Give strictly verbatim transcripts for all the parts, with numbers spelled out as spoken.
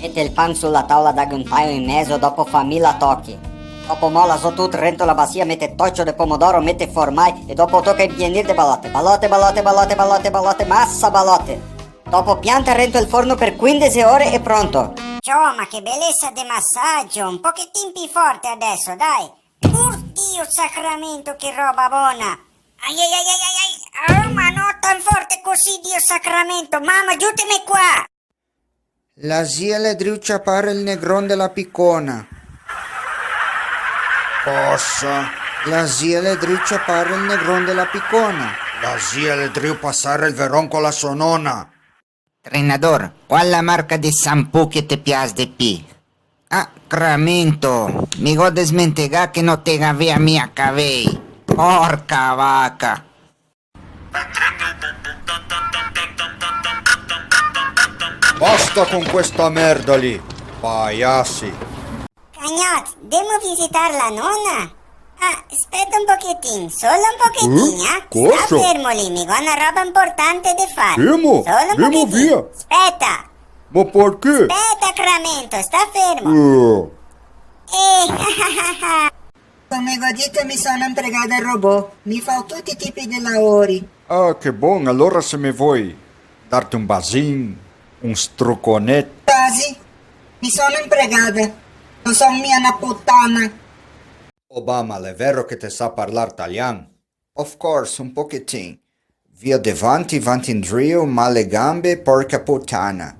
Mete el pan su la taola, daghe un taio in mezo, dopo fa mila tochi. Dopo mola zo tuto rento la basia, mete tocio de pomodoro, mete formai e dopo toca inpienir de balote. Balote, balote, balote, balote, balote, masa balote. Dopo pianta rento el forno par quindese ore e pronto. Ciò, ma che belesa de masagio! Un pochetin pi forte adeso, dai! Pur Dio sacramento, che roba bona! Ai, ai, ai, ai, ai, ai! Oh, ma no tan forte cusì, Dio sacramento! Mama, giuteme qua! La zia l'è drio ciapar el negron de la picona. Cosa? La zia l'è drio ciapar el negron de la picona. La zia l'è drio pasar el veron co la so nona. Trenador, qual la marca de shampoo che te pias de pi? Ah, cramento, mi go desmentegà che no te gavea mia cavei. Porca vaca! Basta con questa merda lì, paiasi! Cagnot, demo visitar la nona? Ah, speta un pochetin, solo un pochetin, eh? Cosa? Sta fermo lì, mi go na roba importante de far. Demo, solo un pochetin. Demo via. Speta. Ma parché? Speta, cramento, sta fermo. Eh. Eh, Come go dito, mi son na empregada robot, mi fao tuti i tipi de laori. Ah, che bon, alora se me voi darte un basin, un struconet. Tasi, mi son na empregada, no son mia na putana. Obama, l'è vero che te sa parlar talian? Of course, un pochetin. Via devanti, vanti indrio, male gambe, porca putana.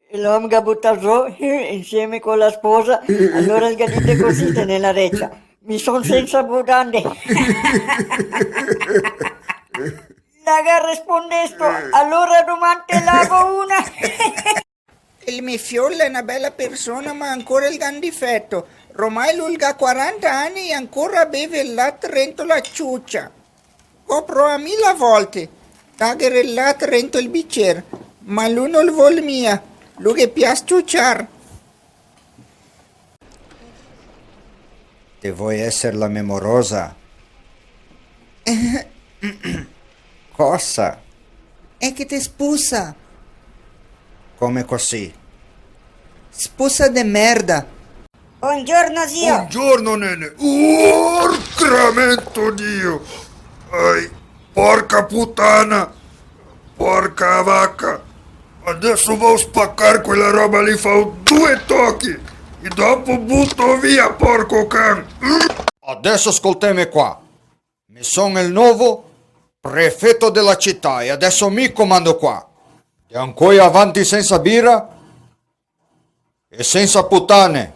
E l'om ga butà zo, insieme co la sposa, alora el ga dite cusì, te ne la recia: "Mi son sensa mudande." La ga respondesto: "Alora doman te lavo una." El me fiol l'è na bela persona, ma ancora el ga un difeto. Romai lu el ga quaranta ani e ancora beve el lat rento la ciucia. Go proà mila volte dagher el lat rento el bicer, ma lu no vol mia, lu ghe pias ciuciar. Te voi eser la me morosa? Cosa? E che te spusa. Come cusì? Spusa de merda. Bongiorno, zio. Bongiorno, nene. Urcramento Dio! Ai, porca putana! Porca vaca! Adeso vao spacar quela roba lì, fao due tochi e dopo buto via, porco can! Adeso scolteme qua. Mi son el novo prefeto de la cità e adeso mi comando qua. De ancoi avanti sensa bira e sensa putane.